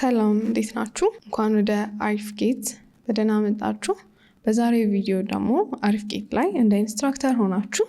ሰላም፣ እንዴት ናችሁ? እንኳን ወደ አሪፍ ጌት በደህና መጣችሁ። በዛሬው ቪዲዮ ደግሞ አሪፍ ጌት ላይ እንደ instructor ሆናችሁ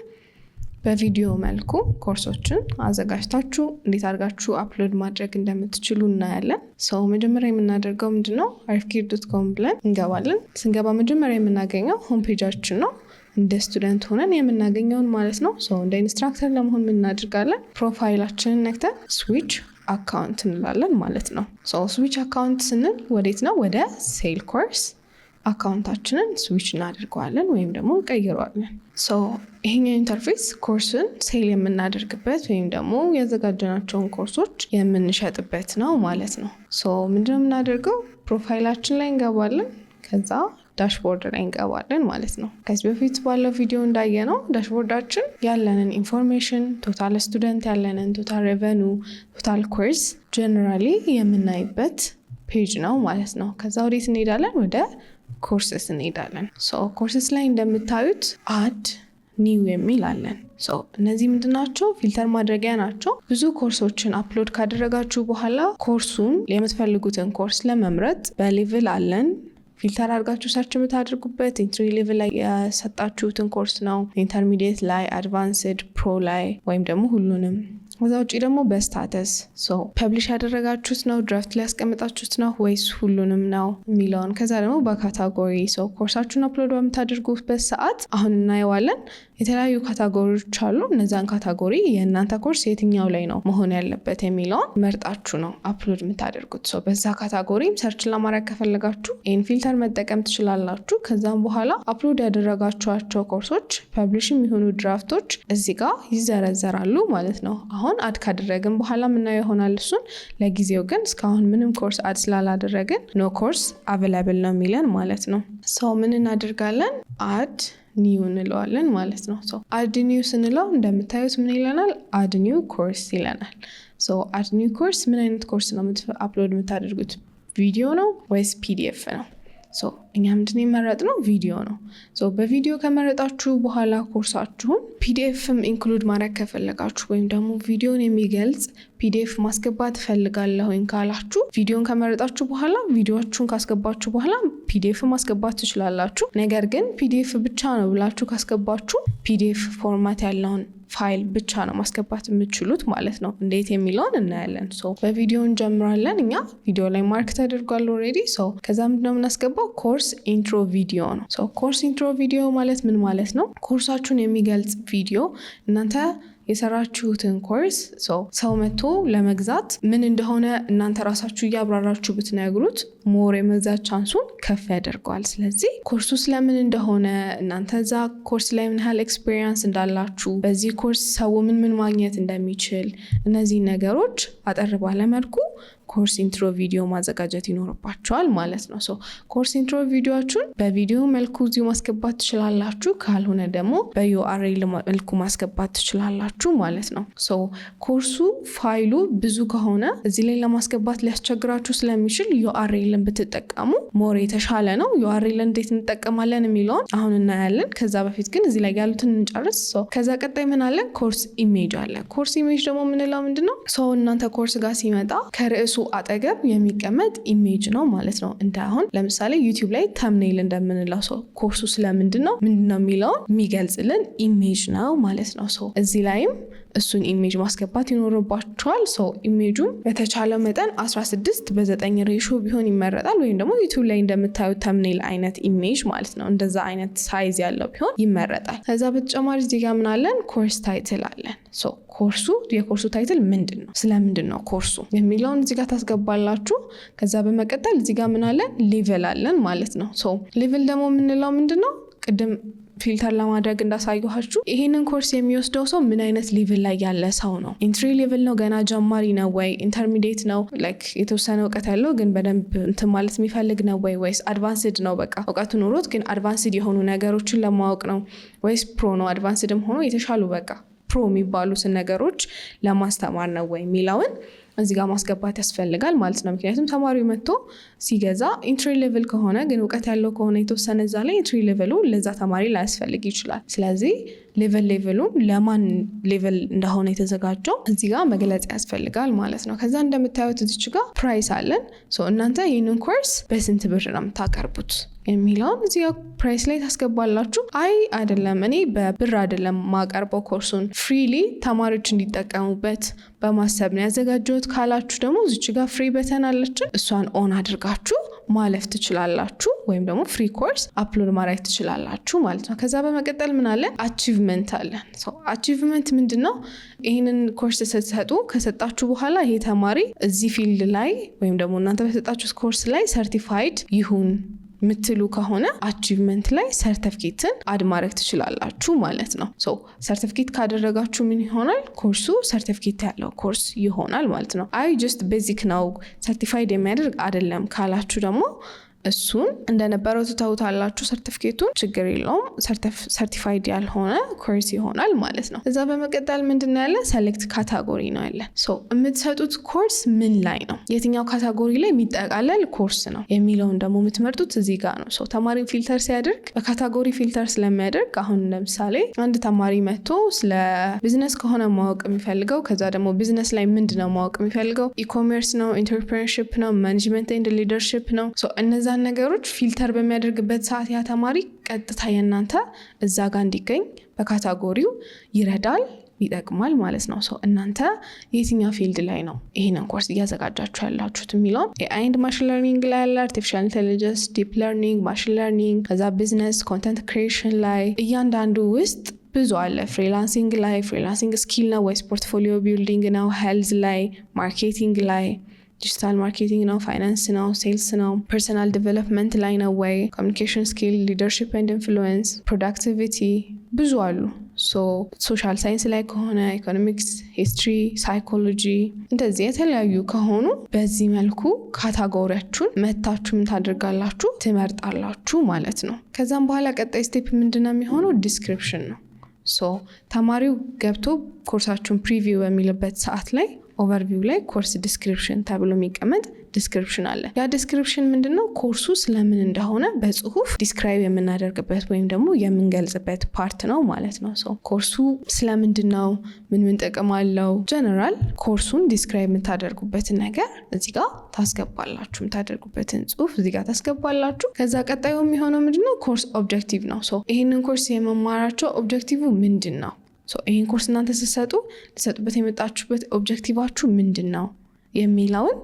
በቪዲዮ መልኩ ኮርሶችን አዘጋጅታችሁ እንዴት አድርጋችሁ upload ማድረግ እንደምትችሉ እናያለን። So መጀመሪያ የምናደርገው ምንድነው? አሪፍጌት.com ብለን እንገባለን። ስንገባ መጀመሪያ የምናገኘው home page ኣችን ነው። እንደ student ሆነን የምናገኘውን ማለት ነው። So እንደ instructor ለመሆን ምን እናደርጋለን? Profile ኣችንን ነክተን switch account እንላለን ማለት ነው። So switch account ስንል ወዴት ነው? ወደ sell course account ኣችንን switch እናደርገዋለን ወይም ደግሞ እንቀይረዋለን። So ይሄኛው interface ኮርስን sell የምናደርግበት ወይም ደግሞ ያዘጋጀናቸውን ኮርሶች የምንሸጥበት ነው ማለት ነው። So ምንድነው የምናደርገው? Profile ኣችን ላይ እንገባለን። ከዛ dashboard ላይ እንገባለን ማለት ነው። ከዚህ በፊት ባለው ቪዲዮ እንዳየነው dashboard ኣችን ያለንን information፣ total student ያለንን፣ total revenue፣ total course generally የምናይበት page ነው ማለት ነው። ከዛ ወዴት እንሄዳለን? ወደ courses እንሄዳለን። So courses ላይ እንደምታዩት add new የሚል አለን። So እነዚህ ምንድናቸው? Filter ማድረጊያ ናቸው። ብዙ ኮርሶችን upload ካደረጋችሁ በኋላ ኮርሱን የምትፈልጉትን ኮርስ ለመምረጥ በ level አለን filter አድርጋችሁ search የምታደርጉበት፣ entry level ላይ የሰጣችሁትን ኮርስ ነው፣ intermediate ላይ፣ advanced፣ pro ላይ ወይም ደግሞ ሁሉንም። ከዛ ውጭ ደግሞ በ status፣ so publish ያደረጋችሁት ነው፣ draft ላይ ያስቀመጣችሁት ነው ወይስ ሁሉንም ነው የሚለውን። ከዛ ደግሞ በ category፣ so ኮርሳችሁን upload በምታደርጉበት ሰዓት አሁን እናየዋለን፣ የተለያዩ category ዎች አሉ። እነዛን category የእናንተ ኮርስ የትኛው ላይ ነው መሆን ያለበት የሚለውን መርጣችሁ ነው upload የምታደርጉት። So በዛ category ም search ለማድረግ ከፈለጋችሁ ይህን filter መጠቀም ትችላላችሁ። ከዛም በኋላ upload ያደረጋችኋቸው ኮርሶች publish የሚሆኑ draft ኦች እዚህ ጋር ይዘረዘራሉ ማለት ነው። አሁን add ካደረግን በኋላ የምናየው ይሆናል እሱን። ለጊዜው ግን እስካሁን ምንም ኮርስ add ስላላደረግን no course available ነው የሚለን ማለት ነው። So ምን እናደርጋለን? Add new እንለዋለን ማለት ነው። So add new ስንለው እንደምታዩት ምን ይለናል? Add new course ይለናል። So add new course ምን አይነት ኮርስ ነው upload የምታደርጉት? ቪዲዮ ነው ወይስ PDF ነው? So እኛ ምንድን የመረጥነው? ቪዲዮ ነው። So በቪዲዮ ከመረጣችሁ በኋላ ኮርሳችሁን PDF ም include ማድረግ ከፈለጋችሁ ወይም ደግሞ ቪዲዮን የሚገልጽ PDF ማስገባት እፈልጋለሁኝ ካላችሁ፣ ቪዲዮን ከመረጣችሁ በኋላ፣ ቪዲዮችሁን ካስገባችሁ በኋላ PDF ማስገባት ትችላላችሁ። ነገር ግን PDF ብቻ ነው ብላችሁ ካስገባችሁ PDF format ያለውን ፋይል ብቻ ነው ማስገባት የምትችሉት ማለት ነው። እንዴት የሚለውን እናያለን። So በቪዲዮ እንጀምራለን። እኛ ቪዲዮ ላይ mark ተደርጓል already። So ከዛ ምንድነው የምናስገባው? Course intro video ነው። So course intro video ማለት ምን ማለት ነው? ኮርሳችሁን የሚገልጽ ቪዲዮ፣ እናንተ የሰራችሁትን ኮርስ ሰው መጥቶ ለመግዛት ምን እንደሆነ እናንተ ራሳችሁ እያብራራችሁ ብትነግሩት more የመግዛት chance ኡን ከፍ ያደርገዋል። ስለዚህ ኮርሱ ስለምን እንደሆነ፣ እናንተ እዛ ኮርስ ላይ ምን ያህል experience እንዳላችሁ፣ በዚህ ኮርስ ሰው ምን ምን ማግኘት እንደሚችል፣ እነዚህ ነገሮች አጠር ባለ መልኩ course intro video ማዘጋጀት ይኖርባችኋል ማለት ነው። So course intro ቪዲዮችሁን በቪዲዮ መልኩ እዚሁ ማስገባት ትችላላችሁ። ካልሆነ ደግሞ በ URL መልኩ ማስገባት ትችላላችሁ ማለት ነው። So ኮርሱ ፋይሉ ብዙ ከሆነ እዚህ ላይ ለማስገባት ሊያስቸግራችሁ ስለሚችል URL ን ብትጠቀሙ more የተሻለ ነው። URL እንዴት እንጠቀማለን የሚለውን አሁን እናያለን። ከዛ በፊት ግን እዚህ ላይ ያሉትን እንጨርስ። ከዛ ቀጣይ ምን አለን? Course image አለ። Course image ደግሞ የምንለው ምንድን ነው? ሰው እናንተ ኮርስ ጋር ሲመጣ ከርዕሱ አጠገብ የሚቀመጥ image ነው ማለት ነው። እንደ አሁን ለምሳሌ YouTube ላይ thumbnail እንደምንለው ሰው ኮርሱ ስለምንድን ነው፣ ምንድን ነው የሚለውን የሚገልጽልን image ነው ማለት ነው። So እዚህ ላይም እሱን image ማስገባት ይኖርባችኋል። So image ኡም በተቻለ መጠን 16 በ9 ratio ቢሆን ይመረጣል። ወይም ደግሞ YouTube ላይ እንደምታዩት thumbnail አይነት image ማለት ነው። እንደዛ አይነት size ያለው ቢሆን ይመረጣል። ከዛ በተጨማሪ እዚህ ጋር ምን አለን? Course title አለን። So ኮርሱ የኮርሱ title ምንድን ነው፣ ስለምንድን ነው ኮርሱ የሚለውን እዚህ ጋር ታስገባላችሁ። ከዛ በመቀጠል እዚህ ጋር ምን አለን? Level አለን ማለት ነው። So level ደግሞ የምንለው ምንድን ነው? ቅድም filter ለማድረግ እንዳሳየኋችሁ ይሄንን ኮርስ የሚወስደው ሰው ምን አይነት level ላይ ያለ ሰው ነው? Entry level ነው፣ ገና ጀማሪ ነው ወይ? Intermediate ነው፣ like የተወሰነ እውቀት ያለው ግን በደንብ እንትን ማለት የሚፈልግ ነው ወይ? ወይስ advanced ነው፣ በቃ እውቀቱ ኖሮት ግን advanced የሆኑ ነገሮችን ለማወቅ ነው? ወይስ pro ነው፣ advanced ም ሆኖ የተሻሉ በቃ pro የሚባሉትን ነገሮች ለማስተማር ነው ወይ የሚለውን እዚህ ጋር ማስገባት ያስፈልጋል ማለት ነው። ምክንያቱም ተማሪው መጥቶ ሲገዛ entry level ከሆነ ግን እውቀት ያለው ከሆነ የተወሰነ እዛ ላይ entry level ኡ ለዛ ተማሪ ላያስፈልግ ይችላል። ስለዚህ level ኡን ለማን level እንደሆነ የተዘጋጀው እዚህ ጋር መግለጽ ያስፈልጋል ማለት ነው። ከዛ እንደምታዩት እዚች ጋር price አለን። እናንተ ይህንን ኮርስ በስንት ብር ነው የምታቀርቡት የሚለውን እዚህ ጋር price ላይ ታስገባላችሁ። አይ አይደለም፣ እኔ በብር አይደለም ማቀርበው፣ ኮርሱን freely ተማሪዎች እንዲጠቀሙበት በማሰብ ነው ያዘጋጀሁት ካላችሁ ደግሞ እዚች ጋር free button አለችን፣ እሷን on አድርጋችሁ ማለፍ ትችላላችሁ፣ ወይም ደግሞ free course upload ማድረግ ትችላላችሁ ማለት ነው። ከዛ በመቀጠል ምን አለን? Achievement አለን። Achievement ምንድን ነው? ይህንን ኮርስ ስትሰጡ፣ ከሰጣችሁ በኋላ ይሄ ተማሪ እዚህ field ላይ ወይም ደግሞ እናንተ በሰጣችሁት ኮርስ ላይ certified ይሁን ምትሉ ከሆነ achievement ላይ ሰርተፍኬትን add ማድረግ ትችላላችሁ ማለት ነው። So ሰርተፍኬት ካደረጋችሁ ምን ይሆናል? ኮርሱ ሰርተፍኬት ያለው ኮርስ ይሆናል ማለት ነው። አይ just basic ነው፣ certified የሚያደርግ አይደለም ካላችሁ ደግሞ እሱን እንደነበረው ትተውታላችሁ። ሰርቲፊኬቱን ችግር የለውም፣ certified ያልሆነ ኮርስ ይሆናል ማለት ነው። እዛ በመቀጠል ምንድን ነው ያለ? Select category ነው ያለ። So የምትሰጡት ኮርስ ምን ላይ ነው፣ የትኛው category ላይ የሚጠቃለል ኮርስ ነው የሚለውን ደግሞ የምትመርጡት እዚህ ጋር ነው። So ተማሪን filter ሲያደርግ በ category filter ስለሚያደርግ አሁን ለምሳሌ አንድ ተማሪ መጥቶ ስለ ቢዝነስ ከሆነ ማወቅ የሚፈልገው፣ ከዛ ደግሞ ቢዝነስ ላይ ምንድን ነው ማወቅ የሚፈልገው? E-commerce ነው፣ entrepreneurship ነው፣ management and leadership ነው። እነዛን ነገሮች filter በሚያደርግበት ሰዓት ያ ተማሪ ቀጥታ የእናንተ እዛ ጋር እንዲገኝ በ category ው ይረዳል፣ ይጠቅማል ማለት ነው። So እናንተ የትኛው field ላይ ነው ይህንን ኮርስ እያዘጋጃችሁ ያላችሁት የሚለውን AI and machine learning ላይ ያለ፣ artificial intelligence፣ deep learning፣ machine learning፣ ከዛ business፣ content creation ላይ እያንዳንዱ ውስጥ ብዙ አለ። Freelancing ላይ freelancing skill ነው ወይስ portfolio building ነው? Health ላይ፣ marketing ላይ digital marketing ነው፣ ፋይናንስ ነው፣ sales ነው፣ personal development ላይ ነው ወይ፣ communication skill፣ leadership and influence፣ productivity ብዙ አሉ። Social science ላይ ከሆነ economics፣ history፣ psychology እንደዚህ የተለያዩ ከሆኑ በዚህ መልኩ category ያችሁን መታችሁ ምን ታደርጋላችሁ? ትመርጣላችሁ ማለት ነው። ከዛም በኋላ ቀጣይ step ምንድነው የሚሆነው? Description ነው። So ተማሪው ገብቶ ኮርሳችሁን preview በሚልበት ሰዓት ላይ overview ላይ course description ተብሎ የሚቀመጥ description አለ። ያ description ምንድን ነው? ኮርሱ ስለምን እንደሆነ በጽሁፍ describe የምናደርግበት ወይም ደግሞ የምንገልጽበት part ነው ማለት ነው። So ኮርሱ ስለምንድን ነው፣ ምን ምን ጥቅም አለው፣ ጀነራል ኮርሱን describe የምታደርጉበትን ነገር እዚህ ጋር ታስገባላችሁ። የምታደርጉበትን ጽሁፍ እዚህ ጋር ታስገባላችሁ። ከዛ ቀጣዩ የሚሆነው ምንድነው? Course objective ነው። So ይህንን ኮርስ የመማራቸው objective ምንድን ነው? ይህን ኮርስ እናንተ ስትሰጡ ልሰጡበት የመጣችሁበት objective ኣችሁ ምንድን ነው የሚለውን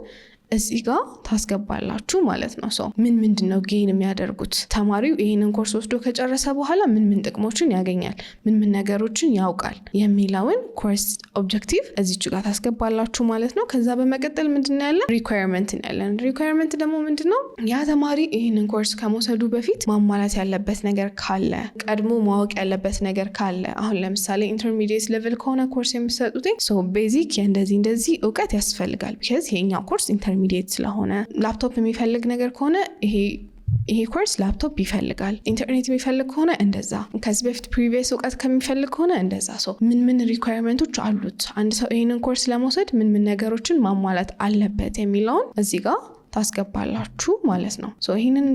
እዚህ ጋር ታስገባላችሁ ማለት ነው። So ምን ምንድን ነው gain የሚያደርጉት? ተማሪው ይህንን ኮርስ ወስዶ ከጨረሰ በኋላ ምን ምን ጥቅሞችን ያገኛል፣ ምን ምን ነገሮችን ያውቃል የሚለውን course objective እዚች ጋር ታስገባላችሁ ማለት ነው። ከዛ በመቀጠል ምንድን ነው ያለን? Requirement ያለን። Requirement ደግሞ ምንድን ነው? ያ ተማሪ ይህንን ኮርስ ከመውሰዱ በፊት ማሟላት ያለበት ነገር ካለ፣ ቀድሞ ማወቅ ያለበት ነገር ካለ፣ አሁን ለምሳሌ intermediate level ከሆነ ኮርስ የምትሰጡት basic የእንደዚህ እንደዚህ እውቀት ያስፈልጋል፣ because ይሄኛው ኮርስ intermediate ስለሆነ፣ ላፕቶፕ የሚፈልግ ነገር ከሆነ ይሄ ኮርስ ላፕቶፕ ይፈልጋል። ኢንተርኔት የሚፈልግ ከሆነ እንደዛ፣ ከዚህ በፊት previous እውቀት ከሚፈልግ ከሆነ እንደዛ። So ምን ምን requirement ኦች አሉት፣ አንድ ሰው ይህንን ኮርስ ለመውሰድ ምን ምን ነገሮችን ማሟላት አለበት የሚለውን እዚህ ጋር ታስገባላችሁ ማለት ነው። So ይህንን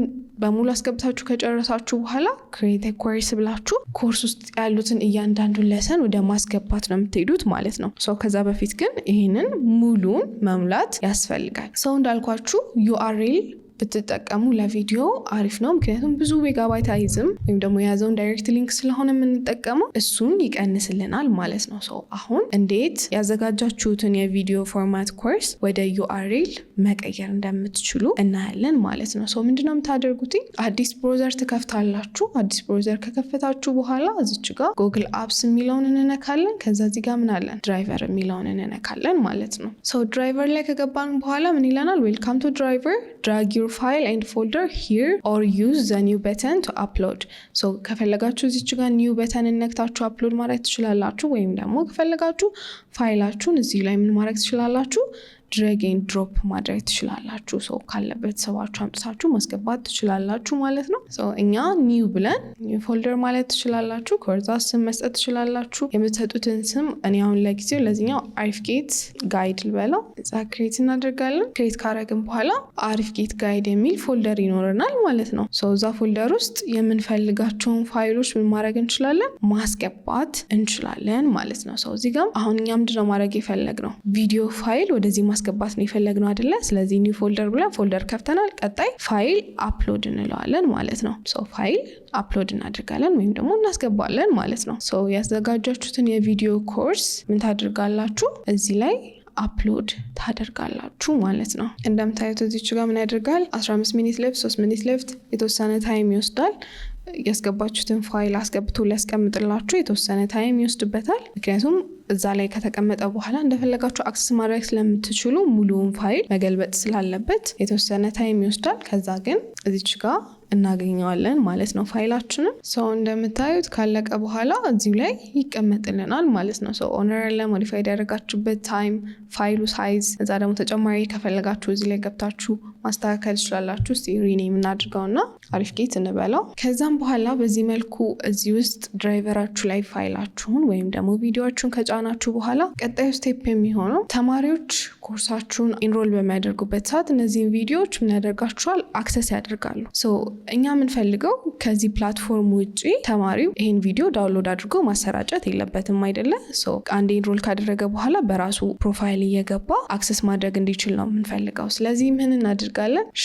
በሙሉ አስገብታችሁ ከጨረሳችሁ በኋላ create course ብላችሁ ኮርስ ውስጥ ያሉትን እያንዳንዱን lesson ወደ ማስገባት ነው የምትሄዱት ማለት ነው። So ከዛ በፊት ግን ይህንን ሙሉን መሙላት ያስፈልጋል። So እንዳልኳችሁ URL ብትጠቀሙ ለቪዲዮ አሪፍ ነው። ምክንያቱም ብዙ ሜጋባይት አይዝም ወይም ደግሞ የያዘውን direct link ስለሆነ የምንጠቀመው እሱን ይቀንስልናል ማለት ነው። So አሁን እንዴት ያዘጋጃችሁትን የቪዲዮ format ኮርስ ወደ URL መቀየር እንደምትችሉ እናያለን ማለት ነው። So ምንድነው የምታደርጉት? አዲስ browser ትከፍታላችሁ። አዲስ browser ከከፈታችሁ በኋላ እዚች ጋር Google Apps የሚለውን እንነካለን። ከዛ እዚህ ጋር ምን አለን? Driver የሚለውን እንነካለን ማለት ነው። So Driver ላይ ከገባን በኋላ ምን ይለናል? "Welcome to Driver. Drag your file and folder here or use the new button to upload." So ከፈለጋችሁ እዚች ጋር new button ነክታችሁ upload ማድረግ ትችላላችሁ። ወይም ደግሞ ከፈለጋችሁ ፋይላችሁን እዚህ ላይ ምን ማድረግ ትችላላችሁ? Drag and drop ማድረግ ትችላላችሁ። So ካለበት ስባችሁ አምጥታችሁ ማስገባት ትችላላችሁ ማለት ነው። እኛ new ብለን new folder ማለት ትችላላችሁ። ከዛ ስም መስጠት ትችላላችሁ። የምትሰጡትን ስም እኔ አሁን ለጊዜው ለዚኛው አሪፍ ጌት guide ልበለው። እዛ create እናደርጋለን። Create ካረግን በኋላ አሪፍ ጌት guide የሚል folder ይኖረናል ማለት ነው። እዛ folder ውስጥ የምንፈልጋቸውን ፋይሎች ምን ማድረግ እንችላለን? ማስገባት እንችላለን ማለት ነው። So እዚህ ጋም አሁን እኛ ምንድነው ማድረግ የፈለግነው? ቪዲዮ ፋይል ወደዚህ ማስገባት ነው የፈለግነው አይደለ? ስለዚህ new folder ብለን folder ከፍተናል። ቀጣይ file upload እንለዋለን ማለት ነው። So file upload እናደርጋለን ወይም ደግሞ እናስገባለን ማለት ነው። So ያዘጋጃችሁትን የቪዲዮ ኮርስ ምን ታደርጋላችሁ? እዚህ ላይ upload ታደርጋላችሁ ማለት ነው። እንደምታዩት እዚች ጋር ምን ያደርጋል? 15 minute left፣ 3 minute left፣ የተወሰነ time ይወስዳል። ያስገባችሁትን ፋይል አስገብቶ ሊያስቀምጥላችሁ የተወሰነ time ይወስድበታል። ምክንያቱም እዛ ላይ ከተቀመጠ በኋላ እንደፈለጋችሁ access ማድረግ ስለምትችሉ ሙሉውን ፋይል መገልበጥ ስላለበት የተወሰነ time ይወስዳል። ከዛ ግን እዚች ጋር እናገኘዋለን ማለት ነው ፋይላችንን። So እንደምታዩት ካለቀ በኋላ እዚሁ ላይ ይቀመጥልናል ማለት ነው። So owner አለ፣ modified ያደረጋችሁበት time፣ ፋይሉ size፣ እዛ ደግሞ ተጨማሪ ከፈለጋችሁ እዚህ ላይ ገብታችሁ ማስተካከል ትችላላችሁ። እስቲ rename እናድርገውና አሪፍ ጌት እንበለው። ከዛም በኋላ በዚህ መልኩ እዚህ ውስጥ drive ኣችሁ ላይ ፋይላችሁን ወይም ደግሞ ቪዲዮአችሁን ከጫናችሁ በኋላ ቀጣዩ step የሚሆነው ተማሪዎች ኮርሳችሁን enroll በሚያደርጉበት ሰዓት እነዚህን ቪዲዮዎች ምን ያደርጋቸዋል? Access ያደርጋሉ። So እኛ የምንፈልገው ከዚህ platform ውጭ ተማሪው ይህን ቪዲዮ download አድርጎ ማሰራጨት የለበትም አይደለ? So አንዴ enroll ካደረገ በኋላ በራሱ profile እየገባ access ማድረግ እንዲችል ነው የምንፈልገው። ስለዚህ ምን እናደርጋለን?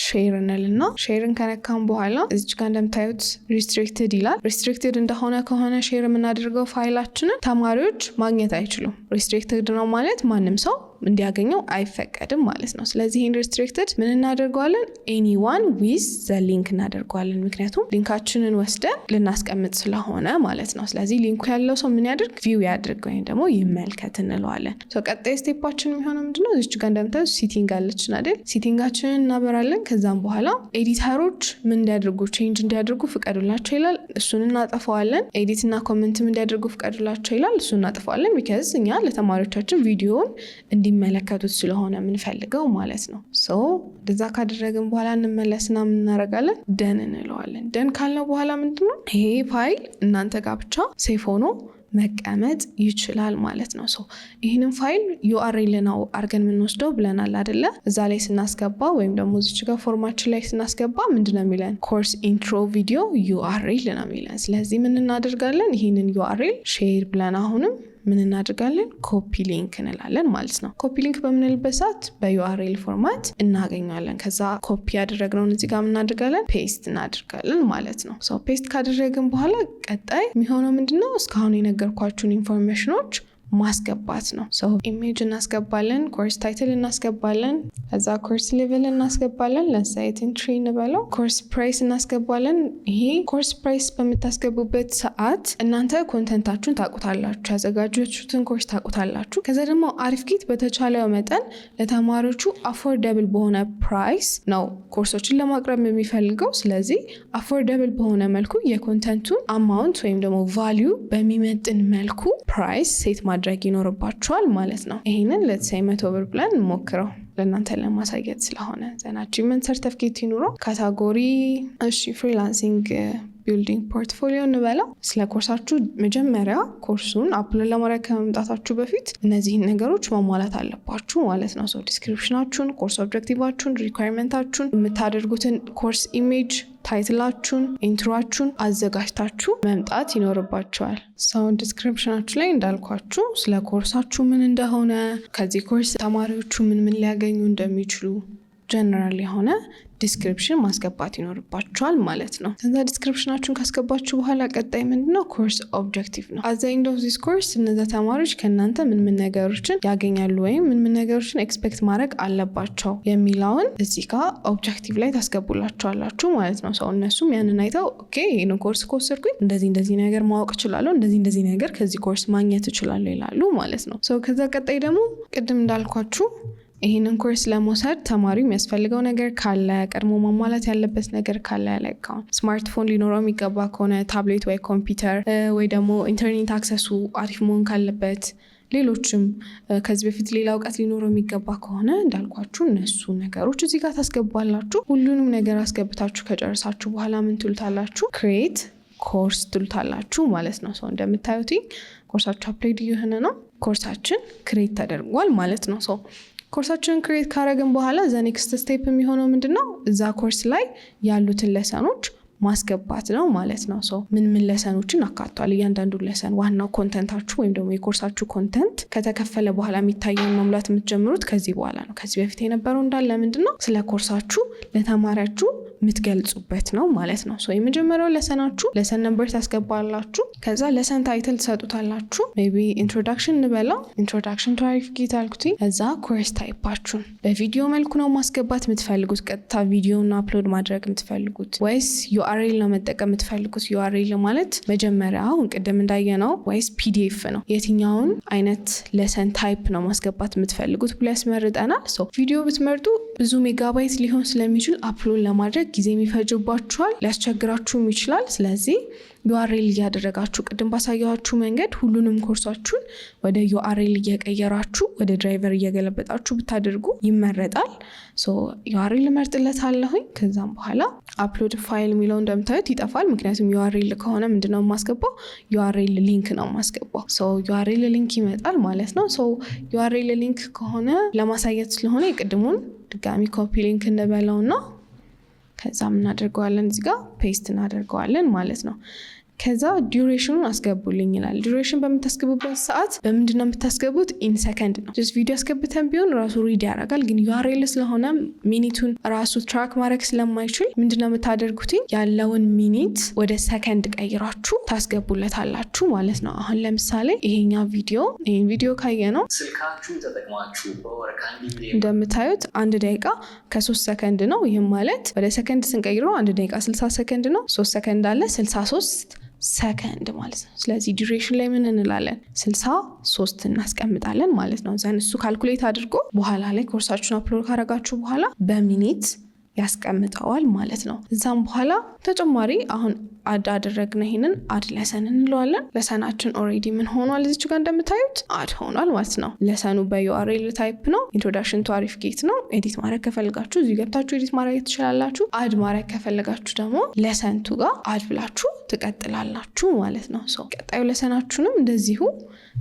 Share እንልና share ን ከነካን በኋላ እዚች ጋር እንደምታዩት restricted ይላል። Restricted እንደሆነ ከሆነ share የምናደርገው ፋይላችንን ተማሪዎች ማግኘት አይችሉም። Restricted ነው ማለት ማንም ሰው እንዲያገኘው አይፈቀድም ማለት ነው። ስለዚህ ይህን restricted ምን እናደርገዋለን? Anyone with the link እናደርገዋለን። ምክንያቱም link ኣችንን ወስደን ልናስቀምጥ ስለሆነ ማለት ነው። ስለዚህ link ኡ ያለው ሰው ምን ያድርግ? View ያድርግ ወይም ደግሞ ይመልከት እንለዋለን። ቀጣይ step ኣችን የሚሆነው ምንድነው? እዚች ጋር እንደምታዩት setting አለችን አይደል? Setting ኣችንን እናበራለን። ከዛም በኋላ editor ኦች ምን እንዲያደርጉ፣ change እንዲያደርጉ ፍቀዱላቸው ይላል። እሱን እናጠፈዋለን። Edit እና comment ም እንዲያደርጉ ፍቀዱላቸው ይላል። እሱን እናጠፈዋለን። Because እኛ ለተማሪዎቻችን ቪዲዮውን እንዲመለከቱት ስለሆነ የምንፈልገው ማለት ነው። So እንደዛ ካደረግን በኋላ እንመለስና ምን እናደርጋለን? Done እንለዋለን። Done ካልነው በኋላ ምንድነው፣ ይሄ ፋይል እናንተ ጋር ብቻ save ሆኖ መቀመጥ ይችላል ማለት ነው። So ይህንን ፋይል URL ነው አድርገን የምንወስደው ብለናል አደለ? እዛ ላይ ስናስገባ ወይም ደግሞ እዚች ጋር form ኣችን ላይ ስናስገባ ምንድነው የሚለን? Course intro video URL ነው የሚለን። ስለዚህ ምን እናደርጋለን? ይህንን URL share ብለን አሁንም ምን እናደርጋለን? Copy link እንላለን ማለት ነው። Copy link በምንልበት ሰዓት በ URL format እናገኘዋለን። ከዛ ኮፒ ያደረግነውን እዚህ ጋር እናደርጋለን፣ paste እናደርጋለን ማለት ነው። So paste ካደረግን በኋላ ቀጣይ የሚሆነው ምንድነው? እስካሁን የነገርኳችሁን information ኖች ማስገባት ነው። So image እናስገባለን፣ course title እናስገባለን፣ ከዛ course level እናስገባለን። ለ site entry እንበለው፣ course price እናስገባለን። ይሄ course price በምታስገቡበት ሰዓት እናንተ content ኣችሁን ታውቁታላችሁ፣ ያዘጋጃችሁትን ኮርስ ታውቁታላችሁ። ከዛ ደግሞ አሪፍ ጌት በተቻለው መጠን ለተማሪዎቹ affordable በሆነ price ነው ኮርሶችን ለማቅረብ የሚፈልገው። ስለዚህ affordable በሆነ መልኩ የ content ኡን amount ወይም ደግሞ value በሚመጥን መልኩ price set ማድረግ ይኖርባችኋል ማለት ነው። ይሄንን let's say 100 ብር ብለን እንሞክረው ለእናንተ ለማሳየት ስለሆነ። Then achievement certificate ይኑረው። Category እሺ freelancing building portfolio እንበለው። ስለ ኮርሳችሁ መጀመሪያ ኮርሱን upload ለማድረግ ከመምጣታችሁ በፊት እነዚህን ነገሮች ማሟላት አለባችሁ ማለት ነው። So description ኣችሁን፣ course objective ኣችሁን፣ requirement ኣችሁን፣ የምታደርጉትን course image፣ title ኣችሁን፣ intro ኣችሁን አዘጋጅታችሁ መምጣት ይኖርባችኋል። So description ኣችሁ ላይ እንዳልኳችሁ ስለ ኮርሳችሁ ምን እንደሆነ፣ ከዚህ ኮርስ ተማሪዎቹ ምን ምን ሊያገኙ እንደሚችሉ ጀነራል የሆነ description ማስገባት ይኖርባችኋል ማለት ነው። ከዛ description ኣችሁን ካስገባችሁ በኋላ ቀጣይ ምንድነው? Course objective ነው። At the end of this course እነዛ ተማሪዎች ከእናንተ ምን ምን ነገሮችን ያገኛሉ ወይም ምን ምን ነገሮችን expect ማድረግ አለባቸው የሚለውን እዚህ ጋር objective ላይ ታስገቡላቸዋላችሁ ማለት ነው። So እነሱም ያንን አይተው okay፣ ይህን ኮርስ ከወሰድኩኝ እንደዚህ እንደዚህ ነገር ማወቅ እችላለሁ፣ እንደዚህ እንደዚህ ነገር ከዚህ ኮርስ ማግኘት እችላለሁ ይላሉ ማለት ነው። ከዛ ቀጣይ ደግሞ ቅድም እንዳልኳችሁ ይህንን ኮርስ ለመውሰድ ተማሪው የሚያስፈልገው ነገር ካለ፣ ቀድሞ ማሟላት ያለበት ነገር ካለ፣ like አሁን ስማርትፎን ሊኖረው የሚገባ ከሆነ፣ ታብሌት ወይ ኮምፒውተር ወይ ደግሞ ኢንተርኔት access ኡ አሪፍ መሆን ካለበት፣ ሌሎችም ከዚህ በፊት ሌላ እውቀት ሊኖረው የሚገባ ከሆነ እንዳልኳችሁ እነሱ ነገሮች እዚህ ጋር ታስገባላችሁ። ሁሉንም ነገር አስገብታችሁ ከጨረሳችሁ በኋላ ምን ትሉታላችሁ? Create course ትሉታላችሁ ማለት ነው። So እንደምታዩት ኮርሳችሁ upload እየሆነ ነው። ኮርሳችን create ተደርጓል ማለት ነው። So ኮርሳችንን create ካረግን በኋላ the next step የሚሆነው ምንድን ነው? እዛ ኮርስ ላይ ያሉትን lesson ኦች ማስገባት ነው ማለት ነው። So ምን ምን lesson ኦችን አካቷል? እያንዳንዱ lesson ዋናው content ኣችሁ ወይም ደግሞ የኮርሳችሁ content ከተከፈለ በኋላ የሚታየውን መሙላት የምትጀምሩት ከዚህ በኋላ ነው። ከዚህ በፊት የነበረው እንዳለ ምንድን ነው? ስለ ኮርሳችሁ ለተማሪያችሁ የምትገልጹበት ነው ማለት ነው። So የመጀመሪያው lesson ኣችሁ lesson number ታስገባላችሁ። ከዛ lesson title ትሰጡታላችሁ። Maybe introduction እንበለው፣ introduction to አሪፍ ጌት አልኩት። ከዛ course type ኣችሁን በቪዲዮ መልኩ ነው ማስገባት የምትፈልጉት፣ ቀጥታ ቪዲዮን upload ማድረግ የምትፈልጉት ወይስ URL ነው መጠቀም የምትፈልጉት? URL ማለት መጀመሪያ አሁን ቅድም እንዳየነው ወይስ PDF ነው? የትኛውን አይነት lesson type ነው ማስገባት የምትፈልጉት ብሎ ያስመርጠናል። So ቪዲዮ ብትመርጡ ብዙ ሜጋባይት ሊሆን ስለሚችል upload ለማድረግ ጊዜ የሚፈጅባችኋል፣ ሊያስቸግራችሁም ይችላል። ስለዚህ URL እያደረጋችሁ ቅድም ባሳየኋችሁ መንገድ ሁሉንም ኮርሳችሁን ወደ URL እየቀየራችሁ ወደ driver እየገለበጣችሁ ብታደርጉ ይመረጣል። URL እመርጥለታለሁኝ። ከዛም በኋላ upload file የሚለው እንደምታዩት ይጠፋል። ምክንያቱም URL ከሆነ ምንድነው የማስገባው? URL link ነው የማስገባው። URL link ይመጣል ማለት ነው። URL link ከሆነ ለማሳየት ስለሆነ የቅድሙን ድጋሚ copy link እንበለውና ከዛ እናደርገዋለን እዚህ ጋር paste እናደርገዋለን ማለት ነው። ከዛ duration ኑን አስገቡልኝ ይላል። Duration በምታስገቡበት ሰዓት በምንድን ነው የምታስገቡት? In second ነው። Just ቪዲዮ አስገብተን ቢሆን ራሱ read ያደርጋል። ግን URL ስለሆነ minute ኡን ራሱ track ማድረግ ስለማይችል ምንድን ነው የምታደርጉት? ያለውን minute ወደ ሰከንድ ቀይራችሁ ታስገቡለታላችሁ ማለት ነው። አሁን ለምሳሌ ይሄኛው ቪዲዮ፣ ይሄን ቪዲዮ ካየነው ስልካችሁን ተጠቅማችሁ በወር ከ1 ሚሊዮን እንደምታዩት 1 ደቂቃ ከ3 ሰከንድ ነው። ይህም ማለት ወደ ሰከንድ ስንቀይረው 1 ደቂቃ 60 ሰከንድ ነው። 3 ሰከንድ አለ፣ 63 ሰከንድ ማለት ነው። ስለዚህ duration ላይ ምን እንላለን? 63 እናስቀምጣለን ማለት ነው። Then እሱ calculate አድርጎ በኋላ ላይ ኮርሳችሁን upload ካረጋችሁ በኋላ በ minute ያስቀምጠዋል ማለት ነው። እዛም በኋላ ተጨማሪ አሁን add አደረግነ፣ ይሄንን add lesson እንለዋለን። Lesson ኣችን already ምን ሆኗል? እዚች ጋር እንደምታዩት add ሆኗል ማለት ነው። Lesson ኑ በ URL type ነው። Introduction to አሪፍ ጌት ነው። Edit ማድረግ ከፈለጋችሁ እዚሁ ገብታችሁ edit ማድረግ ትችላላችሁ። Add ማድረግ ከፈለጋችሁ ደግሞ lesson two ጋር add ብላችሁ ትቀጥላላችሁ ማለት ነው። So ቀጣዩ lesson ኣችሁንም እንደዚሁ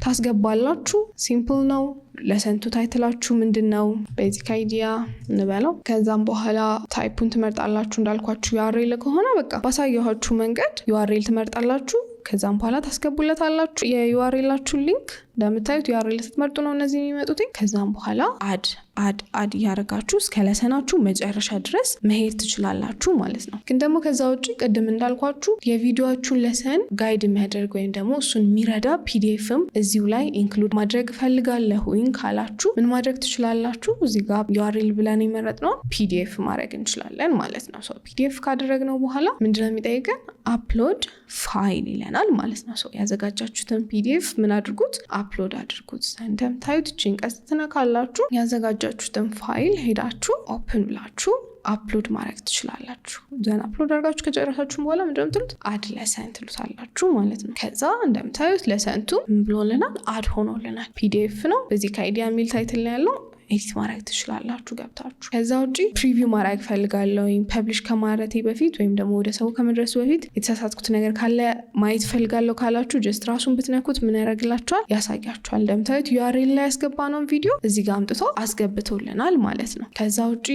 ታስገባላችሁ። Simple ነው። Lesson two title ኣችሁ ምንድን ነው? Basic idea እንበለው። ከዛም በኋላ type ኡን ትመርጣላችሁ። እንዳልኳችሁ URL ከሆነ በቃ ባሳየኋችሁ መንገድ URL ትመርጣላችሁ። ከዛም በኋላ ታስገቡለታላችሁ የ URL ኣችሁን link። እንደምታዩት URL ስትመርጡ ነው እነዚህ የሚመጡት። ከዛም በኋላ add add add እያደረጋችሁ እስከ lesson ኣችሁ መጨረሻ ድረስ መሄድ ትችላላችሁ ማለት ነው። ግን ደግሞ ከዛ ውጭ ቅድም እንዳልኳችሁ የቪዲዮአችሁን lesson guide የሚያደርግ ወይም ደግሞ እሱን የሚረዳ PDF ም እዚሁ ላይ include ማድረግ እፈልጋለሁኝ ካላችሁ ምን ማድረግ ትችላላችሁ? እዚህ ጋር URL ብለን የመረጥነው PDF ማድረግ እንችላለን ማለት ነው። PDF ካደረግነው በኋላ ምንድነው የሚጠይቀን? Upload file ይለናል ማለት ነው። ያዘጋጃችሁትን PDF ምን አድርጉት? Upload አድርጉት። እንደምታዩት ይህችን ቀስት ትነካላችሁ። ያዘጋጃችሁትን ፋይል ሄዳችሁ open ብላችሁ upload ማድረግ ትችላላችሁ። Then upload አድርጋችሁ ከጨረሳችሁ በኋላ ምንድነው የምትሉት? Add lesson ትሉታላችሁ ማለት ነው። ከዛ እንደምታዩት lesson two ምን ብሎልናል? Add ሆኖልናል። PDF ነው። Basic idea የሚል title ነው ያለው። Edit ማድረግ ትችላላችሁ ገብታችሁ። ከዛ ውጭ preview ማድረግ ፈልጋለሁ publish ከማለቴ በፊት ወይም ደግሞ ወደ ሰው ከመድረሱ በፊት የተሳሳትኩት ነገር ካለ ማየት ፈልጋለሁ ካላችሁ just ራሱን ብትነኩት ምን ያደርግላችኋል? ያሳያችኋል። እንደምታዩት URL ላይ ያስገባነውን ቪዲዮ እዚህ ጋር አምጥቶ አስገብቶልናል ማለት ነው። ከዛ ውጭ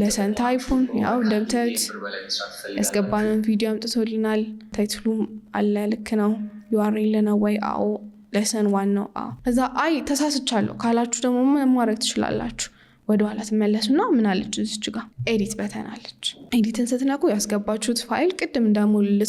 lesson type ኡን ያው እንደምታዩት ያስገባነውን ቪዲዮ አምጥቶልናል። Title ኡም አለ፣ ልክ ነው። URL ነው ወይ? አዎ። Lesson one ነው። አዎ። ከዛ አይ ተሳስቻለሁ ካላችሁ ደግሞ ምን ማድረግ ትችላላችሁ? ወደኋላ ትመለሱና ምን አለች እዚች ጋር edit button አለች። Edit ን ስትነኩ ያስገባችሁት ፋይል ቅድም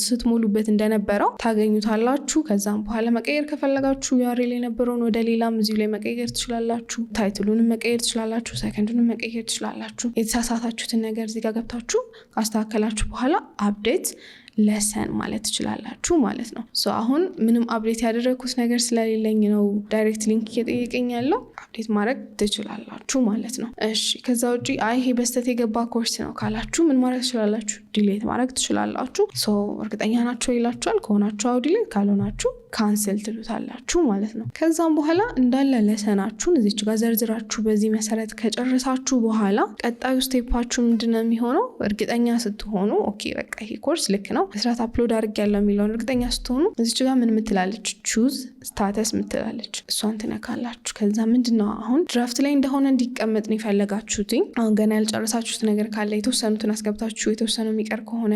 ስትሞሉበት እንደነበረው ታገኙታላችሁ። ከዛም በኋላ መቀየር ከፈለጋችሁ URL የነበረውን ወደ ሌላም እዚሁ ላይ መቀየር ትችላላችሁ። Title ኡንም መቀየር ትችላላችሁ። ሰከንዱንም መቀየር ትችላላችሁ። የተሳሳታችሁትን ነገር እዚህ ጋር ገብታችሁ ካስተካከላችሁ በኋላ update lesson ትሉታላችሁ ማለት ነው። lesson ማለት ትችላላችሁ ማለት ነው። So አሁን ምንም update ያደረግኩት ነገር ስለሌለኝ ነው direct link እየጠየቀኝ ያለው። Update ማድረግ ትችላላችሁ ማለት ነው። እሺ፣ ከዛ ውጪ አይ ይሄ በስተት የገባ ኮርስ ነው ካላችሁ ምን ማድረግ ትችላላችሁ? Delete ማድረግ ትችላላችሁ። So እርግጠኛ ናችሁ ይላችኋል። ከሆናችሁ አዎ delete፣ ካልሆናችሁ cancel ትሉታላችሁ ማለት ነው። ከዛም በኋላ እንዳለ lesson ኣችሁን እዚች ጋር ዘርዝራችሁ በዚህ መሰረት ከጨረሳችሁ በኋላ ቀጣዩ step ኣችሁ ምንድነው የሚሆነው? እርግጠኛ ስትሆኑ okay በቃ ይሄ ኮርስ ልክ ነው መስራት upload አድርጌያለሁ የሚለውን እርግጠኛ ስትሆኑ እዚች ጋር ምን ምትላለች? Choose status ምትላለች፣ እሷን ትነካላችሁ። ከዛ ምንድነው አሁን draft ላይ እንደሆነ እንዲቀመጥ ነው የፈለጋችሁትኝ። አሁን ገና ያልጨረሳችሁት ነገር ካለ፣ የተወሰኑትን አስገብታችሁ የተወሰኑ የሚቀር ከሆነ፣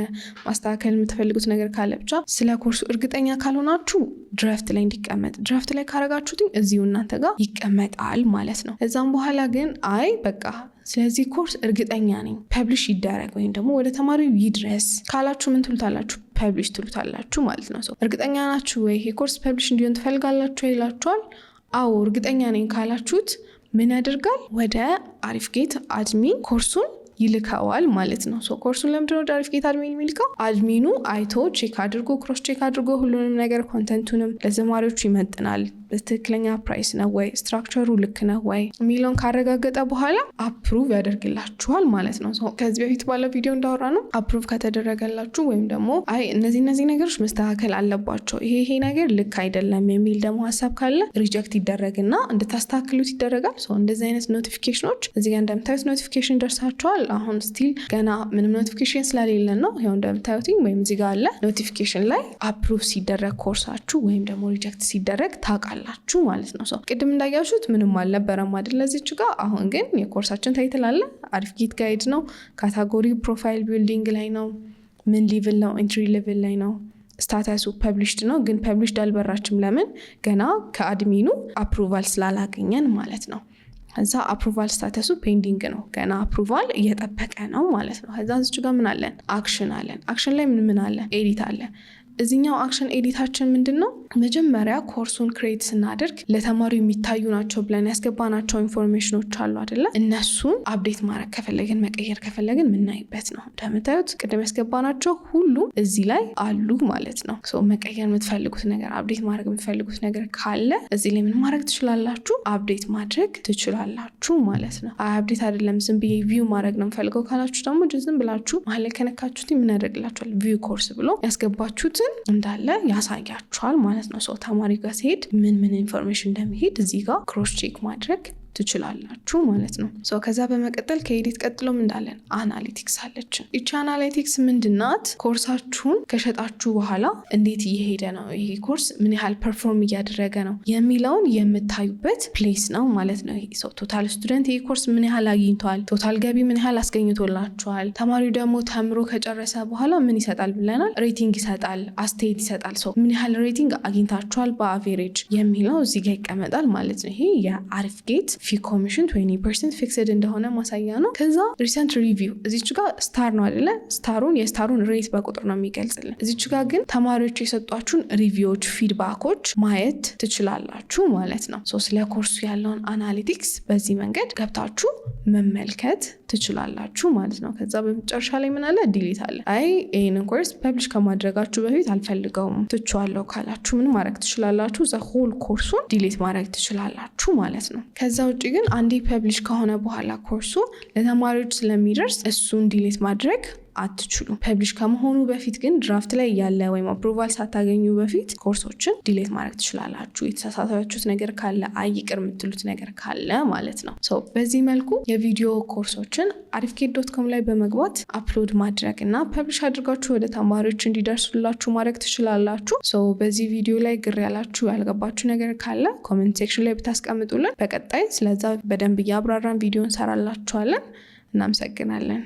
ማስተካከል የምትፈልጉት ነገር ካለ፣ ብቻ ስለ ኮርሱ እርግጠኛ ካልሆናችሁ draft ላይ እንዲቀመጥ፣ draft ላይ ካረጋችሁትኝ እዚሁ እናንተ ጋር ይቀመጣል ማለት ነው። ከዛም በኋላ ግን አይ በቃ ስለዚህ ኮርስ እርግጠኛ ነኝ፣ publish ይደረግ ወይም ደግሞ ወደ ተማሪው ይድረስ ካላችሁ ምን ትሉታላችሁ? Publish ትሉታላችሁ ማለት ነው። እርግጠኛ ናችሁ ወይ፣ ይሄ course publish እንዲሆን ትፈልጋላችሁ ይላችኋል። አዎ እርግጠኛ ነኝ ካላችሁት ምን ያደርጋል? ወደ አሪፍ ጌት admin course ኡን ይልከዋል ማለት ነው። So course ኡን ለምንድነው ወደ አሪፍ ጌት admin የሚልከው? Admin ኑ አይቶ፣ check አድርጎ፣ cross check አድርጎ ሁሉንም ነገር፣ content ኡንም ለተማሪዎቹ ይመጥናል፣ በትክክለኛ price ነው ወይ፣ structure ኡ ልክ ነው ወይ የሚለውን ካረጋገጠ በኋላ approve ያደርግላችኋል ማለት ነው። ከዚህ በፊት ባለው ቪዲዮ እንዳወራነው approve ከተደረገላችሁ ወይም ደግሞ አይ እነዚህ እነዚህ ነገሮች መስተካከል አለባቸው፣ ይሄ ይሄ ነገር ልክ አይደለም የሚል ደግሞ ሀሳብ ካለ reject ይደረግና እንድታስተካክሉት ይደረጋል። እንደዚህ አይነት notification ኖች እዚህ ጋር እንደምታዩት notification ይደርሳችኋል። አሁን still ገና ምንም notification ስለሌለን ነው። ይኸው እንደምታዩት ወይም እዚህ ጋር አለ notification ላይ approve ሲደረግ ኮርሳችሁ ወይም ደግሞ reject ሲደረግ ታውቃላችሁ ማለት ነው። So ቅድም እንዳያችሁት ምንም አልነበረም አይደለ እዚች ጋር። አሁን ግን የ course ኣችን title አለ። አሪፍ ጌት guide ነው። Category profile building ላይ ነው። ምን level ነው? Entry level ላይ ነው። Status ኡ published ነው፣ ግን published አልበራችም። ለምን? ገና ከ admin ኑ approval ስላላገኘን ማለት ነው። ከዛ approval status ኡ pending ነው፣ ገና approval እየጠበቀ ነው ማለት ነው። ከዛ እዚች ጋር ምን አለን? Action አለን። Action ላይ ምን ምን አለ? Edit አለ። እዚኛው action edit ኣችን ምንድን ነው? መጀመሪያ course ኡን create ስናደርግ ለተማሪው የሚታዩ ናቸው ብለን ያስገባናቸው information ኖች አሉ አይደለ? እነሱን update ማድረግ ከፈለግን፣ መቀየር ከፈለግን የምናይበት ነው። እንደምታዩት ቅድም ያስገባናቸው ሁሉም እዚህ ላይ አሉ ማለት ነው። መቀየር የምትፈልጉት ነገር፣ update ማድረግ የምትፈልጉት ነገር ካለ እዚህ ላይ ምን ማድረግ ትችላላችሁ? Update ማድረግ ትችላላችሁ ማለት ነው። አይ update አይደለም፣ ዝም ብዬ view ማድረግ ነው የምፈልገው ካላችሁ ደግሞ ዝም ብላችሁ መሀል ላይ ከነካችሁት ምን ያደርግላችኋል? View course ብሎ ያስገባችሁትን እንዳለ ያሳያችኋል ማለት ነው። So ተማሪ ጋር ሲሄድ ምን ምን information እንደሚሄድ እዚህ ጋር cross check ማድረግ ትችላላችሁ ማለት ነው። So ከዛ በመቀጠል ከ edit ቀጥሎም እንዳለን analytics አለችን። ይቺ analytics ምንድናት? ኮርሳችሁን ከሸጣችሁ በኋላ እንዴት እየሄደ ነው፣ ይሄ ኮርስ ምን ያህል perform እያደረገ ነው የሚለውን የምታዩበት place ነው ማለት ነው። ይሄ so total student ይሄ ኮርስ ምን ያህል አግኝቷል፣ total ገቢ ምን ያህል አስገኝቶላችኋል፣ ተማሪው ደግሞ ተምሮ ከጨረሰ በኋላ ምን ይሰጣል ብለናል? Rating ይሰጣል፣ አስተያየት ይሰጣል። So ምን ያህል rating አግኝታችኋል በ average የሚለው እዚህ ጋር ይቀመጣል ማለት ነው። ይሄ የአሪፍ ጌት fee commission 20% fixed እንደሆነ ማሳያ ነው። ከዛ recent review እዚች ጋር star ነው አይደለ? Star ኡን የ star ኡን rate በቁጥር ነው የሚገልጽልን። እዚች ጋር ግን ተማሪዎች የሰጧችሁን review ዎች፣ feedback ኦች ማየት ትችላላችሁ ማለት ነው። So ስለ ኮርሱ ያለውን analytics በዚህ መንገድ ገብታችሁ መመልከት ትችላላችሁ ማለት ነው። ከዛ በመጨረሻ ላይ ምን አለ? Delete አለ። አይ ይህንን course publish ከማድረጋችሁ በፊት አልፈልገውም፣ ትቼዋለሁ ካላችሁ ምን ማድረግ ትችላላችሁ? The whole course ኡን delete ማድረግ ትችላላችሁ ማለት ነው። ከዛ ውጭ ግን አንዴ publish ከሆነ በኋላ ኮርሱ ለተማሪዎች ስለሚደርስ እሱን delete ማድረግ አትችሉም። Publish ከመሆኑ በፊት ግን draft ላይ እያለ ወይም approval ሳታገኙ በፊት course ኦችን delete ማድረግ ትችላላችሁ። የተሳሳታችሁት ነገር ካለ፣ አይ ይቅር የምትሉት ነገር ካለ ማለት ነው። So በዚህ መልኩ የቪዲዮ ኮርሶችን አሪፍጌት.com ላይ በመግባት upload ማድረግ እና publish አድርጋችሁ ወደ ተማሪዎች እንዲደርሱላችሁ ማድረግ ትችላላችሁ። So በዚህ ቪዲዮ ላይ ግር ያላችሁ፣ ያልገባችሁ ነገር ካለ comment section ላይ ብታስቀምጡልን በቀጣይ ስለዛ በደንብ እያብራራን ቪዲዮ እንሰራላችኋለን። እናመሰግናለን።